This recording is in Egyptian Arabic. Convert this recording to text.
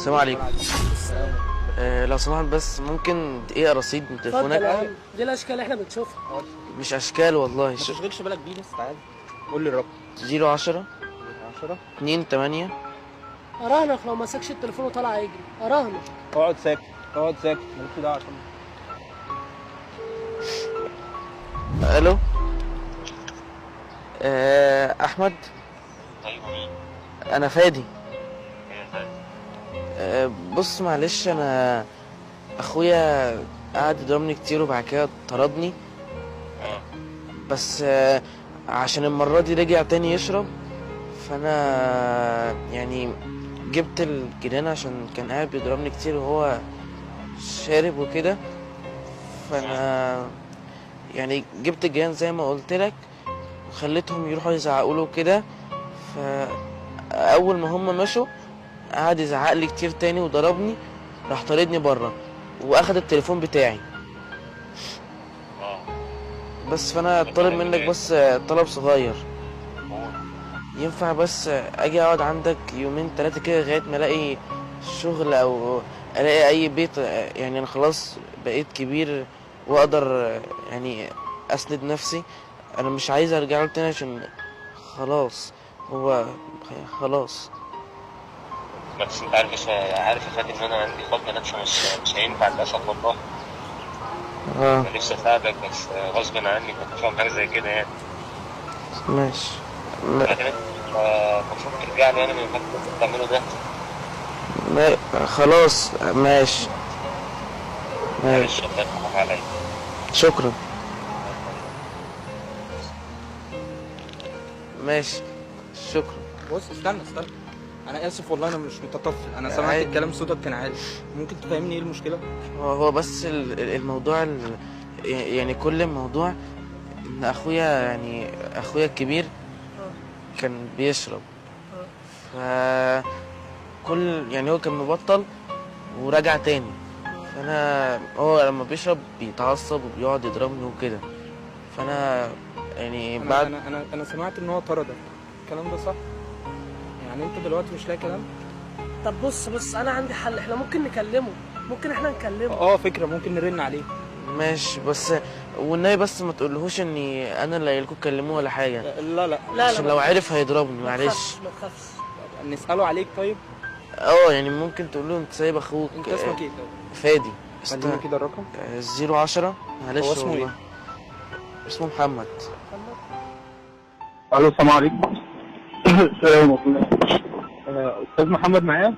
السلام عليكم. لو سمحت بس ممكن دقيقة رصيد من اتفضل يا تليفونك؟ عم، دي الاشكال اللي احنا بنشوفها. مش اشكال والله. ما تشغلش بالك بيه، بس تعالى قول لي الرقم. 010 10 2 8. اراهنك لو ما مسكش التليفون وطلع يجري، اراهنك. اقعد ساكت، اقعد ساكت، مالكش دعوه عشان. الو. احمد. ايوه مين؟ انا فادي. ايه يا فادي؟ بص معلش، انا اخويا قعد يضربني كتير وبعد كده طردني. بس عشان المرة دي رجع تاني يشرب، فانا يعني جبت الجيران عشان كان قاعد بيضربني كتير وهو شارب وكده. فانا يعني جبت الجيران زي ما قلت لك وخليتهم يروحوا يزعقوا له كده. فاول ما هم مشوا قعد يزعق لي كتير تاني وضربني، راح طاردني بره واخد التليفون بتاعي. بس فانا طالب منك بس طلب صغير، ينفع بس اجي اقعد عندك يومين 3 كده لغاية ما الاقي شغل او الاقي اي بيت؟ يعني انا خلاص بقيت كبير واقدر يعني اسند نفسي. انا مش عايز ارجع له تاني عشان خلاص هو خلاص. بس انت عارف يا فادي ان انا عندي خط نفسي مش هينفع للاسف والله. انا نفسي اساعدك بس غصب عني، كنت فاهم حاجة زي كده يعني. ماشي. بعدين انت المفروض ترجع لي انا من اللي انت بتعمله ده. خلاص ماشي ماشي. معلش الله يفتح عليا. شكرا. ماشي شكرا. بص استنى استنى، انا اسف والله انا مش متطفل، انا سمعت الكلام صوتك كان عالي، ممكن تفهمني ايه المشكلة؟ هو بس الموضوع يعني كل الموضوع ان اخويا، يعني اخويا الكبير كان بيشرب، فكل يعني هو كان مبطل ورجع تاني، فانا هو لما بيشرب بيتعصب وبيقعد يضربني وكده، فانا يعني بعد انا سمعت ان هو طردك، الكلام ده صح؟ يعني انت دلوقتي مش لاقي كلام؟ طب بص انا عندي حل، احنا ممكن نكلمه، ممكن احنا نكلمه. فكرة، ممكن نرن عليه. ماشي، بس والنبي بس ما تقولهوش اني انا اللي قايلكوا تكلموه ولا حاجة. لا لا لا، عشان لو عرف هيضربني. معلش ما تخافش. نساله عليك. طيب يعني ممكن تقول له انت سايب اخوك. انت اسمك ايه؟ طيب فادي. خليني كده الرقم 010. معلش هو اسمه ايه؟ اسمه محمد. الو السلام عليكم. السلام ورحمة الله. استاذ محمد معايا؟